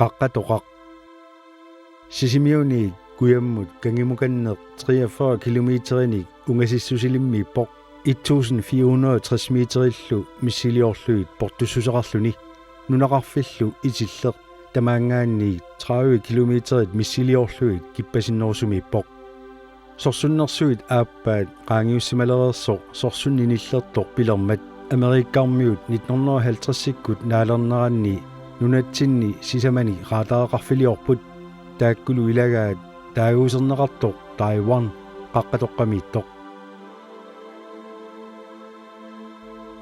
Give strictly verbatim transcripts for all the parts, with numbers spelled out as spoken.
Qaqqatoqaq. Sisimiuniit kujammut kangimukanneq treogfyrre kilometerinik ungasissusilimmiippoq, et tusind fire hundrede og tres meterillu missiliorlugit portussuseqarluni. Nunaqarfillu itilleq tamaanngaanniit tredive kilometerit missiliorlugit kippasinnerusumiippoq. Sorsunnersuit aappaat qaangiussimalereersoq sorsunneq nillertoq pilermat Amerikkarmiut nitten hundrede og halvtredsikkut naalerneranni nunatsinni sisamani raadareqarfiliorput, taakkulu ilagaat taaguuserneqartoq Taiwan qaqqatoqqamiittoq.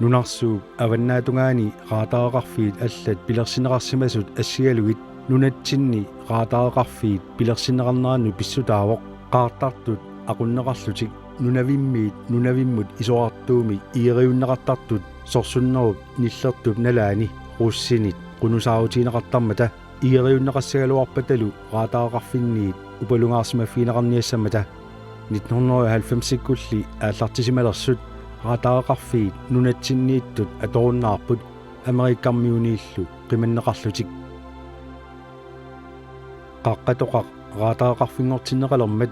Nunarsuup avannaatungaani raadareqarfiit allat pilersinneqarsimasut assigalugit nunatsinni raadareqarfiit pilersinneqarnerannut pissutaavoq qaartartut aqunneqarlutik nunavimmiit nunavimmut isorartuumik igeriunneqartartut sorsunnerup nillertup nalaani russinit qunusaarutigineqartarmata igeriunneqassagaluarpatalu raadareqarfinniit upalungaarsimaffigineqarniassammata. Nitten hundrede og halvfemsikkulli aallartisimalersut raadareqarfiit nunatsinniittut atorunnaarput Amerikkarmiuniillu qimanneqarlutik. Qaqqatoqaq raadareqarfinngortinneqalermat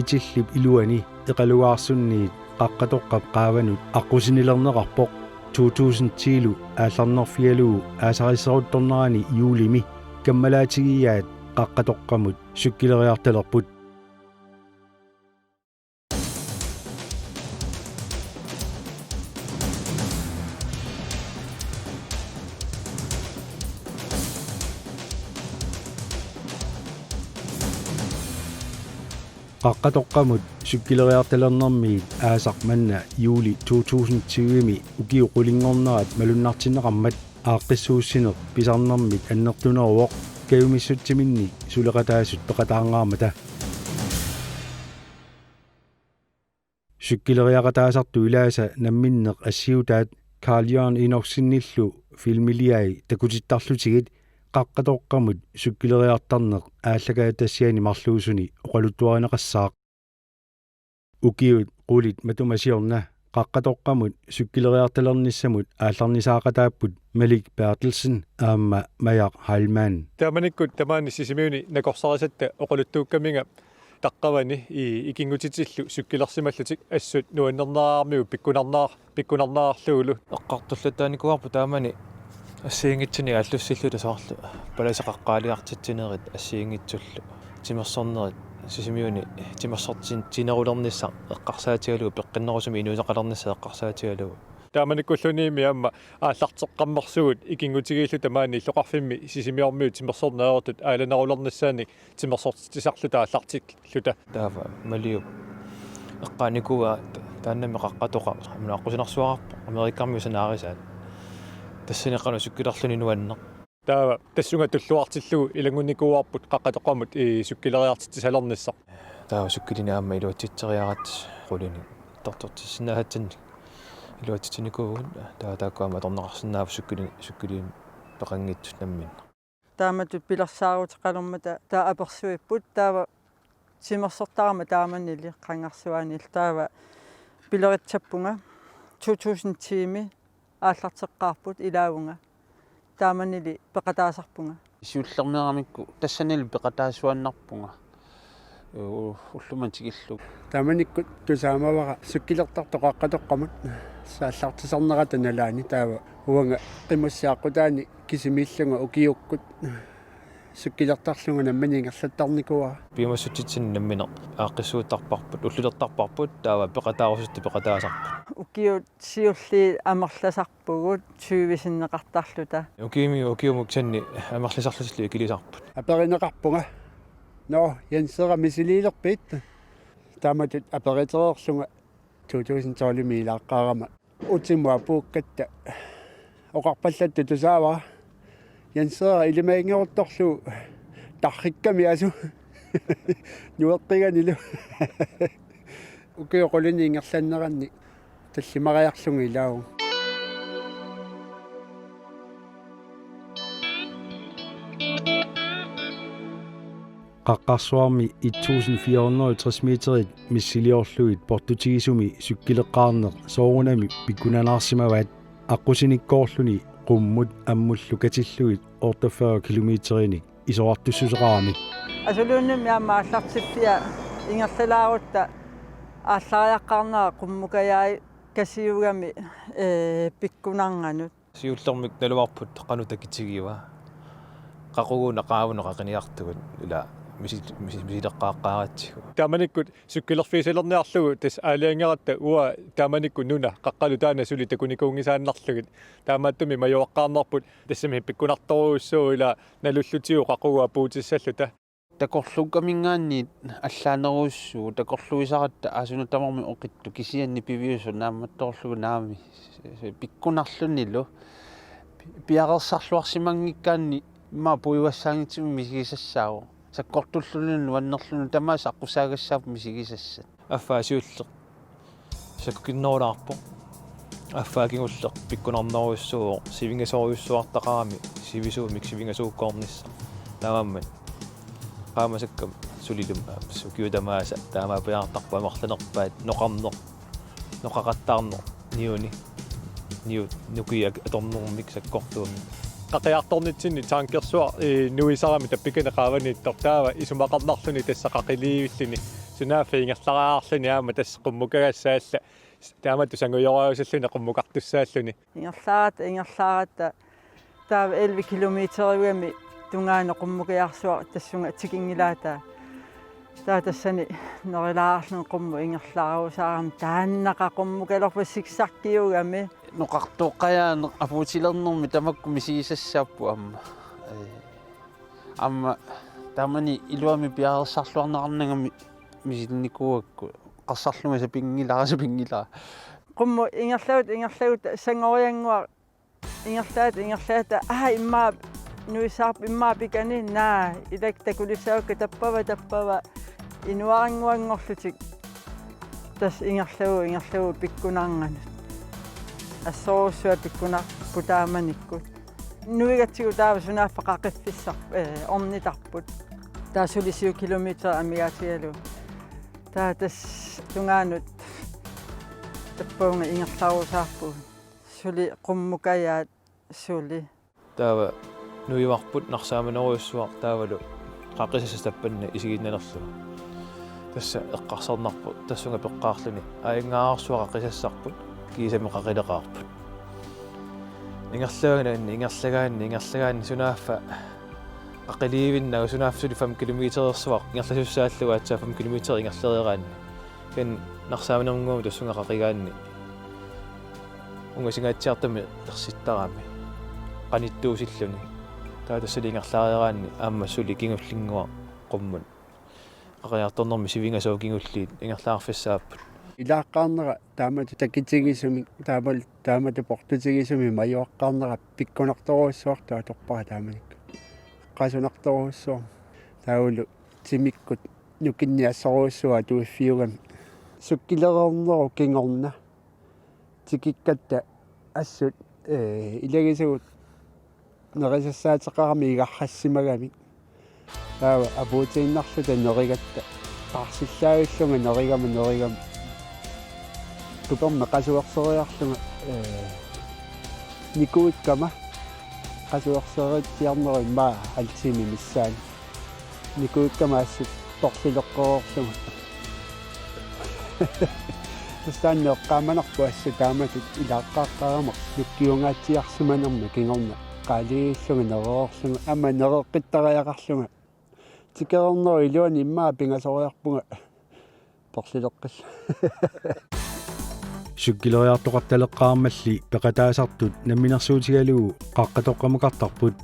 itillip iluani Eqalugaarsunniit Qaqqatoqqap qaavanut aqqusinilerneqarpoq to tusind ti-lu aallarnerfigalugu aasarisseruttornerani juulimi kammalaatigigaat Qaqqatoqqamut cykeleriartalerput. Qaqqatoqqamut cykeleriartalernermiit aasaq manna juuli to tusind tyve-mi ukiut qulinngornerat malunnartinneqarmat aaqqissuussineq pisarnermit annertuneruvoq kajumissutsiminnik suleqataasut peqataarngaarmata. Cykeleriaqataasartut ilaasa namminneq assiutaat Carl Jørgen Enoksenillu filmiliai takutittarlutigit Qaqqatoqqamut cykeleriartarneq aallakaatitassiani marluusuni oqaluttuarineqassaaq. Ukiut qulit matuma siorna Qaqqatoqqamut cykeleriartalernissamut aallarnisaaqataapput Malik Berthelsen aamma Majak Heilmann. Taamanikkut tamaani Sisimiuni nakorsarisatta oqaluttuukkaminga taqqavani i-, ikinngutitillu cykelersimallutik assut nuannerneraramiuk pikkunarnerar-, pikkunarnerarlugulu. Eqqartullattaarnikuuarput taamani assigiinngitsunik aallussilluta soorlu palaseqaqqaaliartitsinerit assigiinngitsullu timersornerit Sisimiuni timersortin-, tinerulernissaq eqqarsaatigalugu peqqinnerusumik inuuseqalernissaq eqqarsaatigalugu. Taamanikkulluunniimmi aamma aallarteqqammersugut ikinngutigiilluta maani illoqarfimmi Sisimiormiut timersorneq ajortut aalanerulernissaannik timersortitsisarluta aallartilluta. Taava Maliup eqqaanikuuaa taannami Qaqqatoqaq aamma aqqusinarsuaqarpoq Amerikkarmiut sanaarisaat. Tassani qanoq cykelerluni nuanneq. Taava tassunga tulluartillugu ilanngunnikuuarput Qaqqatoqqamut i-, cykeleriartitsisalernissaq. Taava cykelinut aamma iluatsitseriaratsigu qulinik ittartortissinnaasatsinnik iluatsitsinikuuvugut, taava taakku aamma atorneqarsinnaavoq cykeli-, cykelinik peqanngitsut namminneq. Taamatut pilersaaruteqalermata taava apersuipput, taava timersortarama taamanili qangarsuaaniillu, taava pileritsappunga to tusind ti-mi aallarteqqaarput ilaavunga, taamanili peqataasarpunga. Siullermeeramikku tassanili peqataasuaannarpunga. U-, ullumimut tikillugu. Taamanikkut tusaamavara cykelertartoq Qaqqatoqqamut aallartisarnerata nalaani, taava uanga qimussi aqqutaani kisimiillunga ukiukkut cykelertarlunga nammineq ingerlattarnikuuara. Piumassutsitsinni nammineq aaqqissuuttarparput, ullulertarparput, taava peqataarusuttut peqataasarput. Ukiut siulliit amerlasarpugut tyve sinneqartarluta. Ukiumi, ukiumut kisianni amerlisarlutillu ikilisarput. Aperineqarpunga: Nå, Jens Erik, misiliilerpit? Taamatut aperitereerlunga to tusind tolv-mi ilaaqqaarama utimut apuukkatta oqarpallattut tusaavara: Jens Erik, ilimaginngeruttorlugu tarrikkami asu nueqqiganilu. Ukiut qulinik ingerlanneranni tallimariarlunga ilaavunga. Qaqqarsuarmi et tusind fire hundrede og tres meterit missiliorlugit portutigisumi cykelerneq soorunami pikkunanaarsimavaat, aqqusinikkoorluni qummut ammullu katillugit otteogfyrre kilometerinik isorartussuseqarami. Asuluunnimmi aamma aallartiffia ingerlalaarutta aallariaqqaarnera qummukajai kasiugami, ee, pikkunarnganut. Siullermik naluarput qanoq takitigiva. Qaqugu una qaavunga qaqiniartugut ila misi-, misi-, misileqqaaqqaaratsigu. Taamanikkut sukkilerfigisalerniarlugu tassa aalajangeratta uanga taamanikkut nuna qaqqalu taanna suli takunikuunngisaannarlugit. Taamaattumik majuaqqaarnerput tassami pikkunartorujussuuvoq ila nalullutigu qaqugu apuutissalluta. Takorluukkaminngaanniit allaanerujussuuvoq, takorluuisaratta aasuna tamarmi oqittoq kisianni piviusoq naammattoorlugu naamik pikkunarlunilu. Piareersarluarsimanngikkaanni immaqa puigugassaanngitsumik misigisassaavoq. Sakkortullunilu nuannerlunilu tamaasa aqqusaagassaapput misigisassat. Affaa siulleq sakkukinnerulaarpoq. Affaa kingulleq pikkunarnerujussuuvoq sivingasorujussuartaqarami sivisuumik sivingasuukkoornissaq. Taamaammat qaamasakkami sulilumi aamma ukiut tamaasa taama apiaartarput amerlanerpaat noqarneq, noqaqattaarneq niuni, niut nukiit atornermik sakkortuumik. Qaqiartornitsinni tankersuaq nuisarami tappikani qaavaniittoq taava isumaqarnarluni tassa qaqiliivilluni sunaaffa ingerlariarluni aamma tassa qummukagassaq alla taamatut sangujorausalluni qummukartussaalluni. Ingerlaaratta, ingerlaaratta taava elleve kilometeriugami tungaanut qummukajaarsuaq tassunga tikinngilaataa. Taava tassani nerilaarluni qummut ingerlaarusaarami taannaqa qummukalerpoq siksakkiugami. Noqartoqqajaaneq apuutilernermi tamakku misigisassaapput aamma. Ee, aamma taamani iluamik piareersarluarneqarnagami misilinikuugakku eqqarsarlunga sapinngilara sapinngilara. Qummut ingerlagut ingerlagut sangoriannguaq ingerlaat ingerlaat aa immaqa nuisaarp immaqa pikani naa ilak takulissaavakka tappava tappava inuarannguanngorlutik. Tassa ingerlagu ingerlagu pikkunarnganut. Assorujussuaq pikkunarpoq taamanikkut. Nuigatsigu taava sunaaffa qaqiffissarput, ee, ornitarput. Taava suli syv kilometer amigaatigalugu. Taava tassa tungaanut tappavunga ingerlarusaarpugut. Suli qummukajaat suli. Taava nuivarput narsaaminerujussuaq taavalu qaqisassaq tappanna isiginnalerlugu. Tassa eqqarsarnarpoq tassunga peqqaarluni aajungaarsuaq qaqisassarput kiisami qaqileqaarput. Ingerlagaanni, ingerlagaanni, ingerlagaanni sunaaffa qaqiliivinnagu sunaaffa suli fem kilometerersuaq ingerlasussaallugu aatsaat fem kilometer ingerlereeraanni. Kisianni narsaaminermut tassunga qaqigaanni. Ungasinngatsiartumik ersittarami. Qanittuusilluni. Taava tassali ingerlareeraanni aamma suli kingullinnguaq qummut. Qaqiartornermi sivingasut kingulliit ingerlaarfissaapput. Ilaaqqaarnera taamatut takitigisumik, taamaal-, taamatut portutigisumik majuaqqaarnera pikkunartorujussuartut atorpara taamanikkut. Qasunartorujussuarmik. Taavalu timikkut nukinnik assorujussuaq atuiffiugami. Sukkilereernerup kingorna. Tikikkatta assut, ee, ilagisavut nerisassaateqarami igarrassimagamik. Taava apuutiinnarluta nerigatta. Qaarsillaavillunga nerigama nerigama. Tupermi qasuerseriarlunga, ee, nikuikkama. Qasuerseritsiarnerup immaqa halv time missaani. Nikuikkama assut torlileqqereerlunga. Tassa taanna eqqaamanarpoq assut taamatut ilaaqqaaqqaarama nukkiungaatsiarsimanerma kingorna. Qaaliillunga nereerlunga aamma nereqqittariaqarlunga. Tikereernerup iluani immaqa pingasoriarpunga. Torlileqqillu. Cykeleriartoqartaleqqaarmalli peqataasartut namminersuutigalugu Qaqqatoqqamukartarput.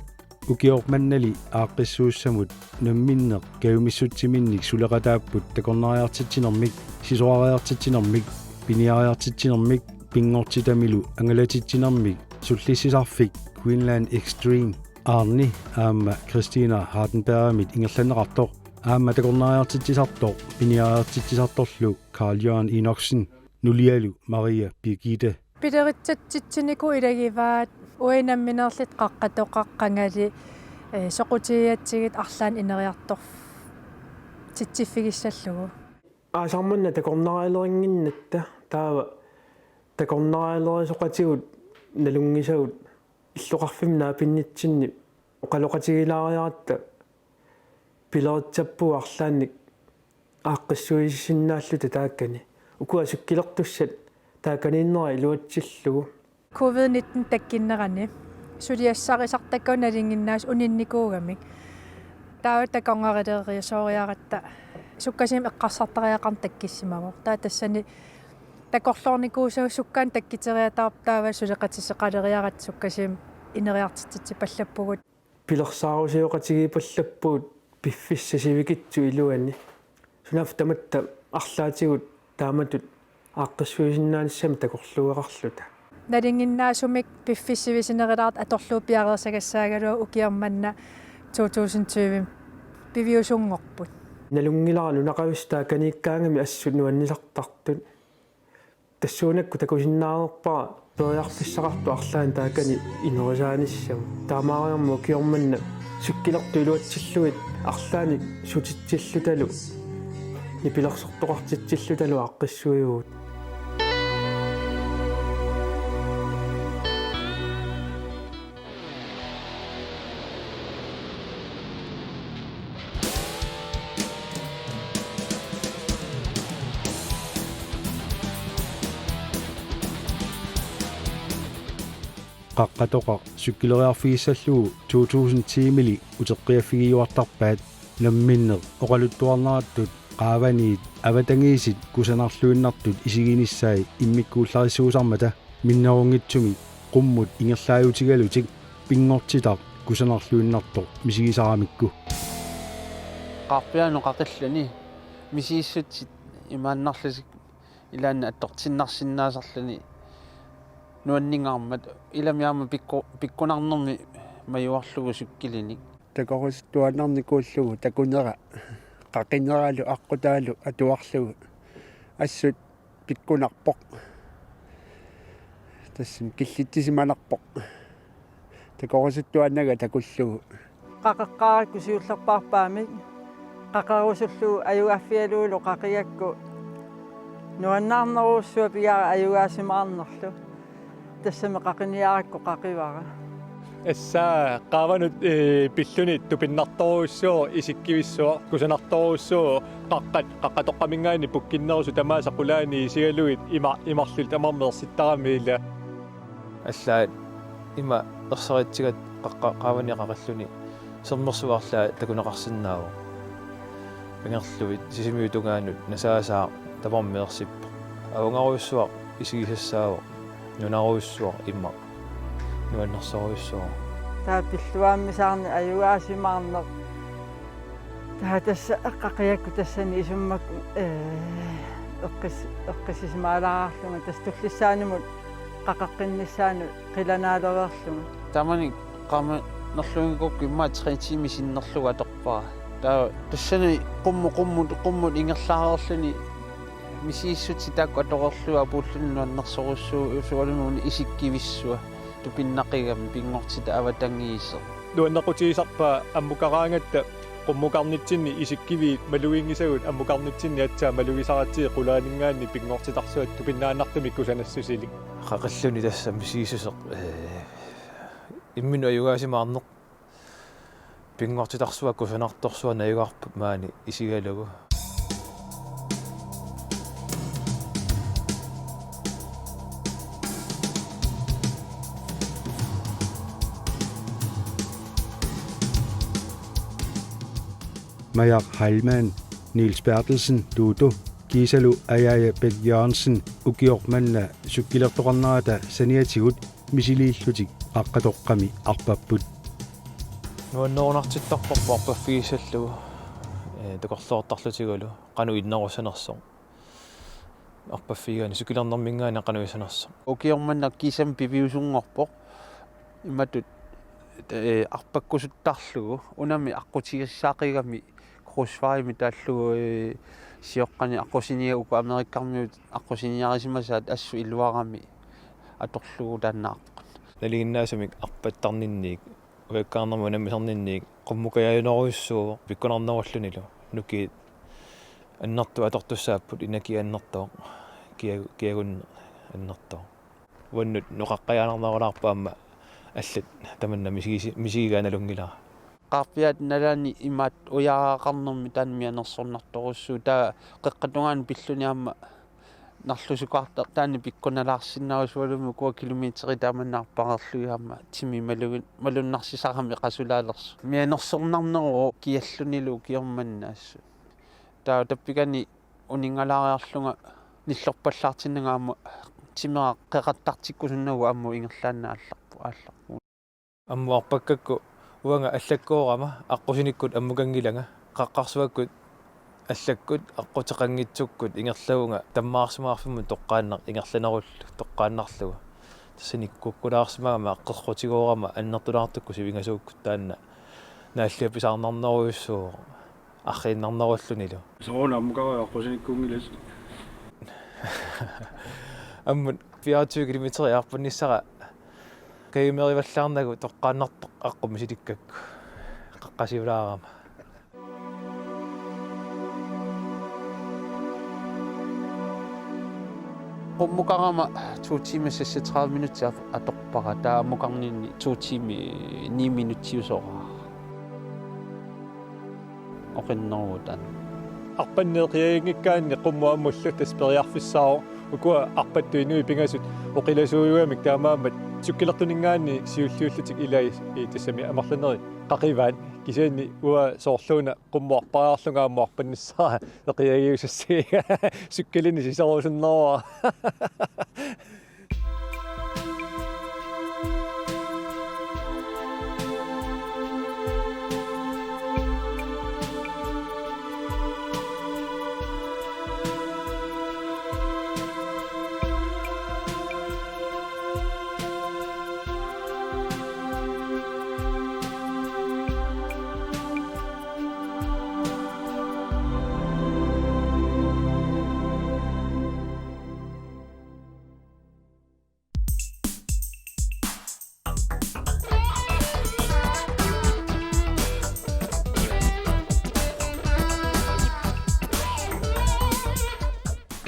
Ukioq mannali aaqqissuussamut namminneq kajumissutsiminnik suleqataapput takornariartitsinermik, sisorariartitsinermik, piniariartitsinermik, pinngortitamilu angalatitsinermik, sullissisarfik Greenland Extreme. Arni aamma Christina Hardenbergimit ingerlanneqartoq aamma takornariartitsisartoq piniariartitsisartorlu Carl Jørgen Enoksen nulialu Maria Birgitte. Pileritsatitsinikuuvoq ilagivaat uagut nammineerluta Qaqqatoqaq qangali, ee, soqutigigatsigit arlaannik ineriartortitsiffigissallugu. Aasaq manna takornarialerinnginnatta taava takornarialerisoqatigut nalunngisagut illoqarfimmi naapinnitsinni oqaloqatigilaariaratta Pileritsappugut arlaannik aaqqissuissinnaalluta taakani. Ukua cykelertussat taakaniinnera iluatsillugu. Covid nitten takkinnerani suliassarisartakkagut nalinginnaasut uninnikuugamik. Taava takornarileeriasooriaratta sukkasuumik eqqarsartariaqarneq takkissimavoq. Taava tassani takorloornikuusagut sukkaannik takkuteriataarput, taava suleqatisseqaleriaratta sukkasuumik ineriartortitsipallappugut. Pilersaarusioqatigiippallappugut piffissap sivikitsup iluani. Sunaaffa tamatta arlaatigut taamatut aaqqissuisinnaanissamik takorluugaqarluta. Nalinginnaasumik piffissaq sivisunerulaartoq atorlugu piareersagassaagaluaq ukioq manna to tusind tyve piviusunngorput. Nalunngilara nunaqavissut taakaniikkaangamik assut nuannisartartut. Tassuunakkut takusinnaareerpara periarfissaqartoq arlaannik taakani inerisaanissamut. Taamaariarmat ukioq manna cykelertut iluatsillugit arlaannik sutitsillutalu nipilersortoqartitsillutalu aaqqissuivugut. Qaqqatoqaq cykeleriarfigissallugu to tusind ti-mili uteqqiaffigiuartarpaat. Namminneq oqaluttuarnerattut qaavaniit avatangiisit kusanarluinnartut isiginissaat immikkuullarissuusarmata minnerunngitsumik qummut ingerlaajutigalutik pinngortitaq kusanarluinnartoq misigisaramikku. Qaarpiaanut qaqilluni misigissutsip imaannarlutik ilaanni attortinnarsinnaasarluni nuanningaarmat, ilami aamma pikku-, pikkunarnermi majuarlugu cykelimik. Takorisuttuaannarnikuullugu takunera qaqineralu aqqutaalu atuarlugu assut pikkunarpoq. Tassami killitsisimanarpoq. Takorisuttuaannanga takullugu. Qaqeqqaarakku siullerpaarpaamik qaqerusullugu ajugaaffigalugulu qaqigakku nuannaarnerujussuaq pigaara ajugaasimaarnerlu. Tassami qaqiniarakku qaqivara. Tassa qaavanut, ee, pilluni tupinnartorujussuuvoq, isikkivissuaq, kusanartorujussuuvoq, qaqqat, qaqqatoqqaminngaanniit pukkinnerusut tamaasa qulaani isigalugit ima-, imarlutik tamarmik ersittarami ila. Allaat ima ersaritsigatta qaqqa-, qaavani qaqilluni sermersuaq arlaat takuneqarsinnaavoq. Kangerluvit Sisimiut tungaanut nasaasaaq tamarmik ersippoq. Avannarujussuaq isigisassaavoq. Nunarujussuaq ima. Nuannersorujussuaq. Taava pilluaammisaarneq ajugaasimaarneq. Taava tassa qaqigakku tassani isummakkut, ee, eqqis-, eqqissisimaalaarlunga tassa tullissaanimut qaqeqqinnissaanut qilanaalereerlunga. Taamani qaamanerluinngikukku immaqa tre tiimit sinnerlugu atorpara. Taava tassani qummut, qummut, qummut ingerlareerluni misigissutsit taakku atoreerlugit apuulluni nuannersorujussuuvoq, sualummik isikkivissuaq tupinnaqigami pinngortitaq avatangiiseq. Nuannequtigisarpaa ammukaraangatta qummukarnitsinni isikkiviit maluginngisagut, ammukarnitsinni aatsaat malugisaratsigu qulaaninngaanniit pinngortitarsuaq tupinnaannartumik kusanassusilik. Qaqilluni tassa misigissuseq, ee, imminut ajugaasimaarneq. Pinngortitarsuaq kusanartorsuaq najugaqarpoq maani isigalugu. Majak Heilmann, Niels Berthelsen, Tuutu, kiisalu Ajaja Bech Jørgensen ukioq manna cykelertoqarnerata saniatigut misiliillutik qaqqatoqqami arpapput. Nuannerunartittarparput arpaffigissallugu, ee, takorloortarlutigulu qanoq innerussanersoq. Arpaffigigaanni cykelernerminngaanniit qanoq issanersoq. Ukioq manna kiisami piviusunngorpoq. Imatut, ee, arpakkusuttarlugu unami aqqutigissaaqigami Krusvarimi taallugu, ee, sioqqani aqqusiniaat uku Amerikkarmiut aqqusiniarisimasaat assut iluarami atorlugu taanna aqqut. Nalinginnaasumik arpattarninniik, ujakkaarnermik unammisarninniik, qummukajaajunerujussuuvoq pikkunarnerullunilu. Nukiit annertuut atortussaapput, inakit annertooq, kia-, kiagunneq annertooq. Uannut noqaqqajaanarnerulaarpoq aamma allat tamanna misigisi-, misigigaannalunngilara. eqqaarpiaat nalaani imaattoq ujaraqarnermi taanna mianersornartorujussuuvoq, taava qeqqata tungaanut pilluni aamma narlusukaartartoq taanna pikkunalaarsinnaasualummik ukua kilometerit tamanna arpareerlugit aamma timi malugi-, malunnarsisarami qasulereersoq. Mianersornarneruvoq kiallunilu ukioq manna assut. Taava tappikani uninngalaariarlunga nillorpallaartinnanga aamma timera qeqattartikkusunnagu aamma ingerlaannaq aallarpu-, aallarpunga. Ammut arpakkakku uanga allakkoorama aqqusinikkut ammukanngilanga, qaqqarsuakkut allakkut aqquteqanngitsukkut ingerlavunga tammaarsimaarfimmut toqqaannaq ingerlanerullugu toqqaannarlugu. Tassani kukkulaarsimagama qerrutigoorama annertulaartukkut sivingasuukkut taanna naalliapisaarnarnerujussuuvoq arriinnarnerullunilu. Sooruna ammukariga aqqusinikkuunngilatit? Ammut fireogtyve kilometer arpannissara kajumerivallaarnagu toqqaannartoq aqqut misilikkakku qaqqasiulaarama. Qummukarama to timer seksogtredive minutsit atorpara, taava ammukarninni to timer ni minutsiusoraara. Oqinneruvugut taanna. Arpanneq eqiaginngikkaanni qummut ammullu tassa periarfissaavoq, ukua arpattut inuit pingasut oqilasuujugamik taamaammat cykelertuninngaanniit siulliullutik ilai, i, tassami amerlanerit qaqivaat, kisianni uanga soorluuna qummut arpariarlunga ammut arpannissara eqiagiusassagikka. Cykelinik sisorusunnerua.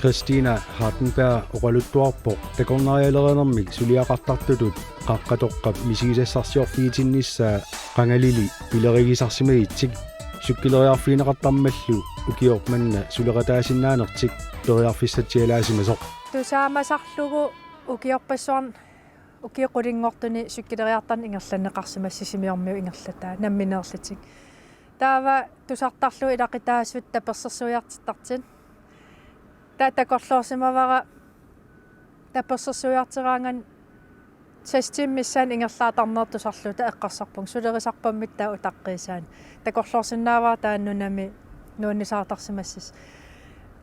Christina Hardenberg oqaluttuarpoq takornarialerinermik suliaqartartutut qaqqatoqqap misigisassarsiorfigitinnissaa qangalili pilerigisarsimagitsik. Cykelleriarfigineqartarmallu ukioq manna suleqataasinnaanertik periarfissatsialaasimasoq. Tusaamasarlugu ukiorpassuarni ukiut qulinngortuni cykelleriartarneq ingerlanneqarsimasoq Sisimiormiut ingerlataa nammineerlutik. Taava tusartarlugu ilaqutaasut tapersersuiartittartut. Taava takorloorsimavara tapersersuiarteraangat seks timer missaani ingerlaartarneq tusarlugu, taava eqqarsarpunga sulerisarpammi taava utaqqiisaani. Takorloorsinnaavara taanna nunami nuannisaartarsimassasut.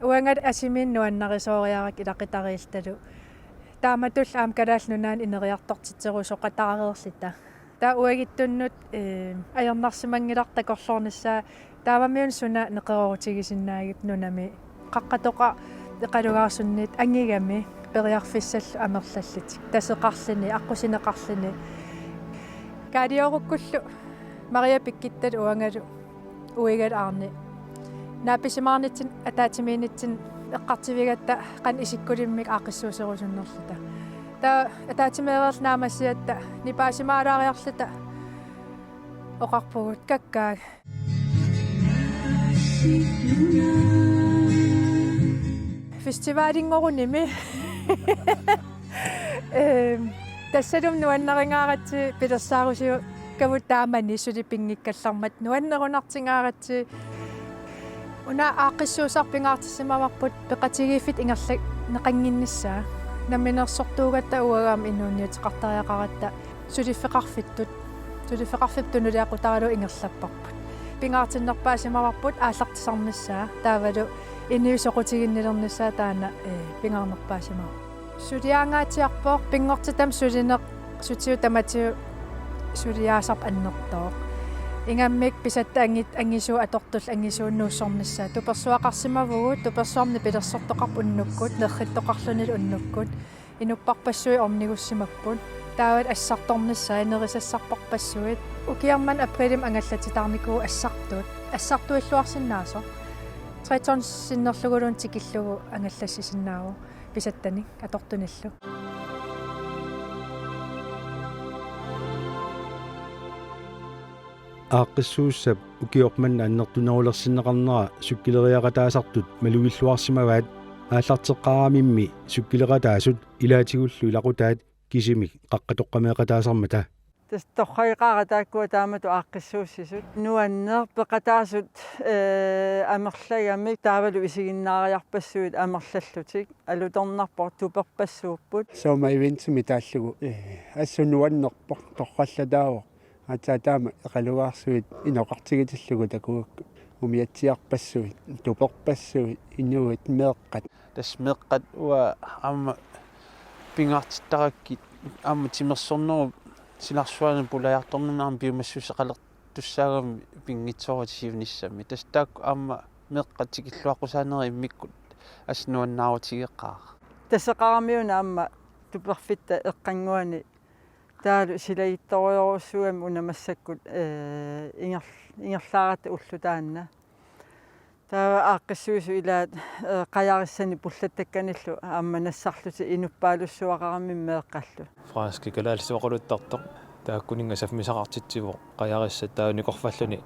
Uangalu asimiinneq nuannarisooriarakku ilaqutariilluta. Taamatullu aamma Kalaallit Nunaanni ineriartortitserusoqataareerluta. Taava uaguttunnut, ee, ajornarsimanngilarput takorloornissaa, taavami una suna neqeroorutigisinnaagipput nunami qaqqatoqaq eqalugaarsunnit angugami periarfissallu amerlallutik, taseqarluni, aqqusineqarluni. Kaaliorukkullu Maria pikkuttalu uangalu uigalu aarni naapisimaarnitsinni ataatsimiinnitsinni eqqartuigatta qanoq isikkulimmik aaqqissuusserusunnerluta. Taava ataatsimeereerluta naammassigatta nipaasimaalaariarluta oqarpugut: Kakkaak. Festivalinngorunimi. Ehm, tassalumi nuannarigaaratsigit pilersaarusiukkagut taamani suli pinngikkallarmat nuannerunartigaaratsigit. Una aaqqissuussaq pingaartissimavarput peqatigiiffittut ingerlanneqannginnissaa. Namminersortuugatta uagut aamma inuuniuteqartariaqaratta suliffeqarfittut, suliffeqarfiup tunuliaqutaralugu ingerlapparput. Pingaartinnerpaasimavarput aallartisarnissaa, taavalu inuit soqutiginnilernissaa taanna, ee, pingaarnerpaasimavarput. Suliaangaatsiarpoq, pinngortitami sulineq sutigut tamatigut suliaasarput annertooq. Ingammik pisatta angit-, angisuut atortullu angisuunik nuussornissaat. Tupersuaqarsimavugut, tupersuarmi nipilersortoqarpoq unnukkut, nerrittoqarlunilu unnukkut. Inupparpassuit ornigussimapput. Taavalu assartornissaat, nerisassarpassuit. Ukioq manna aprilimi angallatitaarnikuuvoq assartuut. Assartuilluarsinnaasoq. Tre tons sinnerluguluunniit tikillugu angallassisinnaavoq pisattanik atortunillu. Aaqqissuussap ukioq manna annertunerulersinneqarnera cykeleriaqataasartut malugilluarsimavaat, aallarteqqaaramimmi cykelerataasut ilaatigullu ilaqutaat kisimik qaqqatoqqameeqataasarmata. Tassa torrageqaara taakkua taamatut aaqqissuussisut. Nuanneq peqataasut, ee, amerlagamik taavalu isiginnaariarpassuit amerlallutik. Alutornarpoq tuperpassuupput. Summer eventsimi taallugu, ee, assut nuannerpoq torrallataavoq. Aatsaat taama eqalugaarsuit inoqartigitillugu takuakku. Umiatsiarpassuit, tuperpassuit, inuit meeqqat. Tassa meeqqat uanga aamma pingaartittarakkit aamma timersornerup silarsuanut pulajartornermi aamma piumassuseqalertussaagami pinngitsoorutit siunissami. Tassa taakku aamma meeqqat tikilluaqqusaanerit immikkut assut nuannaarutigeqaara. Taseqaramiuna aamma tuperfitta eqqannguani taavalu silagittorujorujussuugami una massakkut, ee, inger-, ingerlaaratta ulloq taanna. Taava aaqqissuisut ilaat, ee, qajarissani pullattakkanillu aamma nassarlutik inuppaalussuaqaramik meeqqallu. Fransk kalaallisut oqaluttartoq taakkuninnga sammisaqartitsivoq qajarissat taava nikorfalluni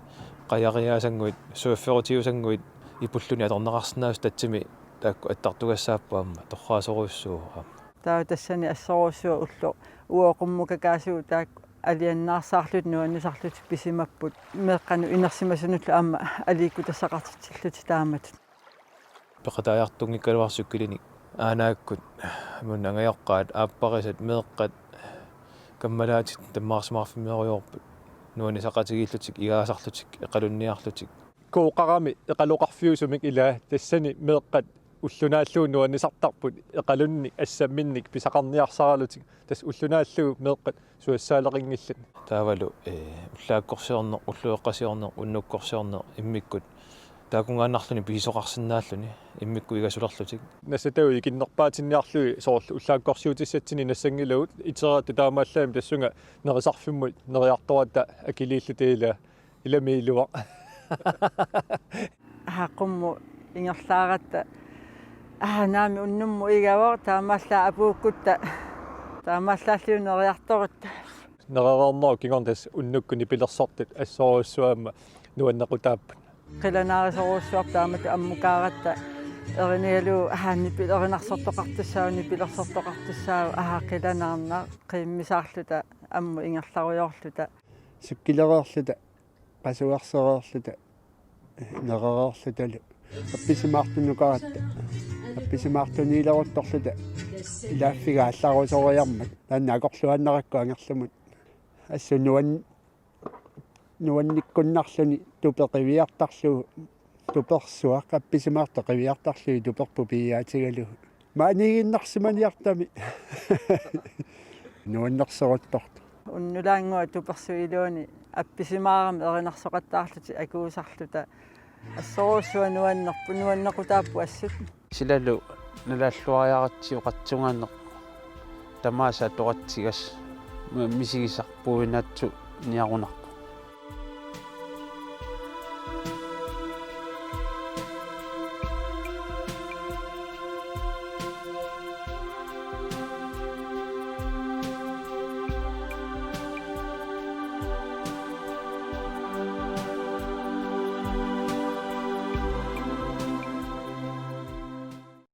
qajariaasannguit suifferutiusannguit ipulluni atorneqarsinnaasut tatsimi taakku attartugassaapput aamma torraasorujussuuvoq aamma. Taava tassani assorujussuaq ulloq uagut qummukakaasugut taakku alianaarsaarlutik nuannisarlutik pisimapput meeqqanut inersimasunullu aamma aliikkutassaqartitsillutik taamatut. Peqataajartunngikkaluarlutik cykelinit aanaakkut imaluunniit angajoqqaat aapparisat meeqqat kammalaatit tammaarsimaarfimmeerujoorput nuannisaqatigiillutik igaasarlutik eqalunniarlutik. Kooqarami eqaloqarfiusumik ilaa tassani meeqqat ullunaallugu nuannisartarput eqalunnik assamminnik pisaqarniarsaralutik tassa ullunaallugu meeqqat suassaaleqinngillat. Taavalu, ee, ullaakkorsiorneq, ulloqeqqasiorneq, unnukkorsiorneq immikkut taakunngaannarluni pisisoqarsinnaalluni immikkut igasulerlutik. Nassatagut ikinnerpaatinniarlugit soorlu ullaakkorsiutissatsinnik nassanngilagut itereeratta taamaallaat tassunga nerisarfimmut neriartoratta akiliilluta ilaa. Ilami iluaq. Aha, qummut ingerlaaratta. Aha, naamik unnummut igavoq, taamaallaat apuukkutta. Taamaallaallu neriartorutta. Nerereernerup kingorna tassa unnukkut nipilersortut assorujussuarmik nuannequtaapput. Qilanaarisorujussuarpoq taamatut ammukaaratta. Erinigalugu, aha, nipi-, erinarsortoqartussaavoq, nipilersortoqartussaavoq, aha, qilanaarnaq, qiimmisaarluta, ammut ingerlarujoorluta. Cykelererluta, qasuersereerluta, nerereerlutalu. Appisimaartunukaratta. Appisimaartuniileruttorluta. Ilaaffiga allarusoriarmat. Taanna akorluaannarakku angerlamut. Assut nuan-, nuannikkunnarluni tupeq qiviartarlugu. Tupersuaq appisimaartoq qiviartarluni tuperput piiaatigalugu. Maaniiginnarsimaniartami. Nuannersoruttortoq. Unnulaannguaq tupersuup iluani appisimaarami erinarsoqattaarlutik akuusarluta. Assorujussuaq nuannerpoq, nuannequtaapput assut. Silalu nalaalluariaratsigu qatsungaanneq tamaasa atoratsigassaq mi-, misigisaq puinaatsuniarunarpoq.